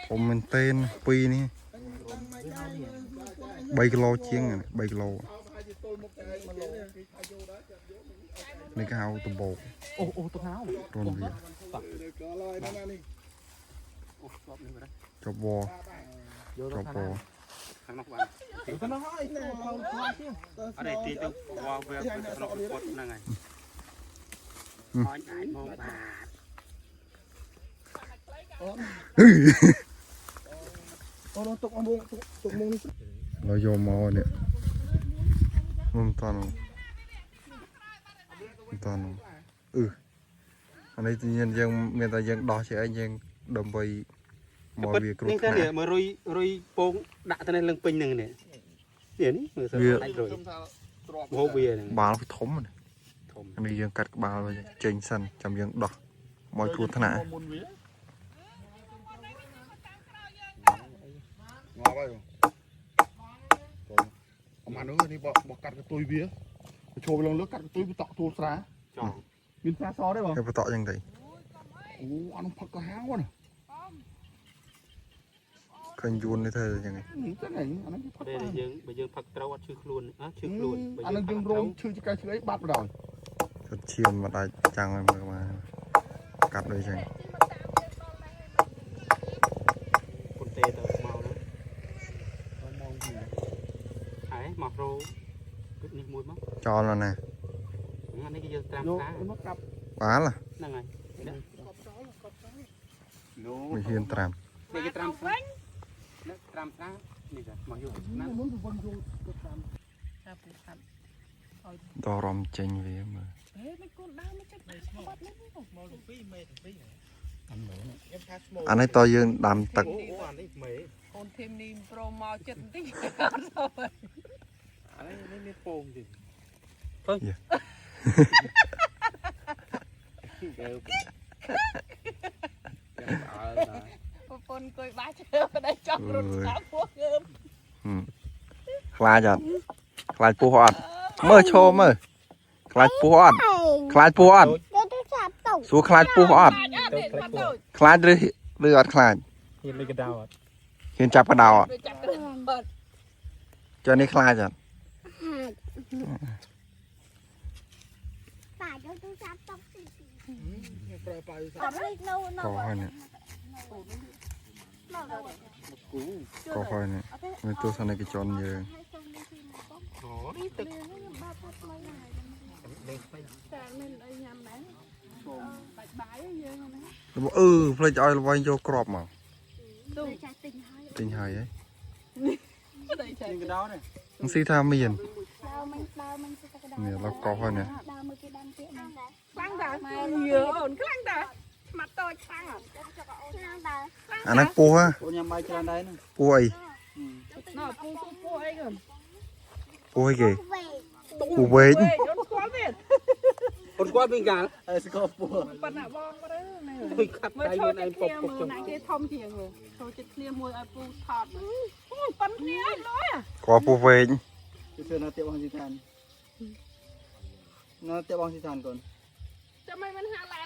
ធំមែនតេនពីរនេះ3គីឡូជាង3គីឡូនេះគេហៅដំបូក អូអូទៅហៅ រនវា អូស្លាប់នេះបាទ ជាប់វ យក ជាប់វ ខាងនោះបាន ទៅនោះហើយផ្លូវខ្លាជាង អត់ទេទីទៅវ៉ាវាទៅក្នុងពុតហ្នឹងហើយអញអាចមកបាទ អូនោះទុកអមងទុកមុងនេះ เราយកមកនេះមិនតន់មិនតន់អឺអានេះយើងមានតែយើងដោះជាអីយើងដើម្បីមកវាគ្រោះ នេះ ថ្នាក់ ទៅនេះមើលរុយរុយពងដាក់ទៅនៅលឹងពេញហ្នឹងនេះនេះនេះមើលសើ វា ដាច់រុយហូបវាហ្នឹង បាល់វាធំណាស់ ធំ អានេះយើងកាត់ក្បាលវាចេញសិនចាំយើងដោះមកគ្រោះថ្នាក់ មុនវា ងាប់ហើយអមនោះនេះបោះកាត់កតុយវាឈប់ឡើងលើកាត់កតុយវាតក់ទួលស្រា ចង់ មានស្រាសទេបង គេបន្តយ៉ាងទៅ អូអានោះផឹកកាហាវណា ឃើញយួននេះធ្វើយ៉ាងហ្នឹង ចឹងហ្នឹងអានោះផឹក ពេលយើងបើយើងផឹកត្រូវអត់ឈឺខ្លួនអត់ឈឺខ្លួនបើ អានោះយើងរោមឈឺចកេះឈឺអីបាត់បណ្ដោយ គាត់ឈាមមកដាច់ចាំងឲ្យមើលមកកាត់ដូចចឹង ពុនទេទៅមកណាហើយមករោគិតនេះមួយមក ចោលណាស់ណា អានេះគេយើងត្រាំ យក ស្រា មកកាប់ បាល ហ្នឹងហើយ មិនហ៊ានត្រាំ នេះគេត្រាំស្រានេះត្រាំស្រានេះចាមកយកណា មុនទៅវិញយកទៅតាម ថាពូថាប់ ដោះរំចេញវាមើល ហេមិនកូនដើមមកចិត្តបាត់នេះ មកពីមេពី អានេះតើយើងដាំទឹក អូអូអានេះមេ កូនធីមនេះប្រូមកចិត្តបន្តិចអត់ទៅ អានេះនេះមានពងទៀត ប្រពន្ធអង្គុយបាឈើប្តីចង់រត់ស្ដាប់ពោះងើប ខ្លាចអត់ខ្លាចពោះអត់មើលឈោមើលខ្លាចពោះអត់ខ្លាចពោះអត់សួរខ្លាចពោះអត់ អត់ទេបាត់ទៅ ខ្លាចឬឬអត់ខ្លាច ហ៊ានលេងកដៅអត់ ហ៊ានចាប់កដោអត់ វាចាប់ទៅបាត់ ចុះនេះខ្លាចអត់ ប្រើបាយ កហើយនេះកហើយនេះមានទស្សនិកជនយើង អូនេះទឹក តែមានអីញ៉ាំដែរបាច់បាយយើងហ្នឹង អឺផ្លេចឲ្យល្វែងយកក្របមក ទូ ទិញហើយហី ប្តីចា នេះកដោនេះ មិនស៊ីថាមាននេះឡកកហើយនេះ ខ្លាំងតាយើអូនខ្លាំងតាស្មាត់តូចខ្លាំងអត់ អាហ្នឹងពោះហ៎ អូញ៉ាំបាយច្រើនដែរហ្នឹង ពោះអី ណ៎ពូពូពូអីកូន ពោះអីគេពោះវែង អូនស្គាល់ទៀត អូនស្គាល់វិញកាល ស្គាល់ពោះ ប៉ុណ្ណាបងបាត់ទៅនេះ ទុយខាត់ មើល ដៃខ្លួន ឈរចិត្ត ឯងពុកពុកគ្នាមើលណាគេធំជាងមើលឈរចិត្តគ្នាមួយឲ្យពូថតអូប៉ុនគ្នាឲ្យលយ គ្រាប់ពោះវែង គឺធ្វើនៅទៀបបងស៊ីឋាននៅទៀបបងស៊ីឋានកូន ចាំមិនមិនហាឡាន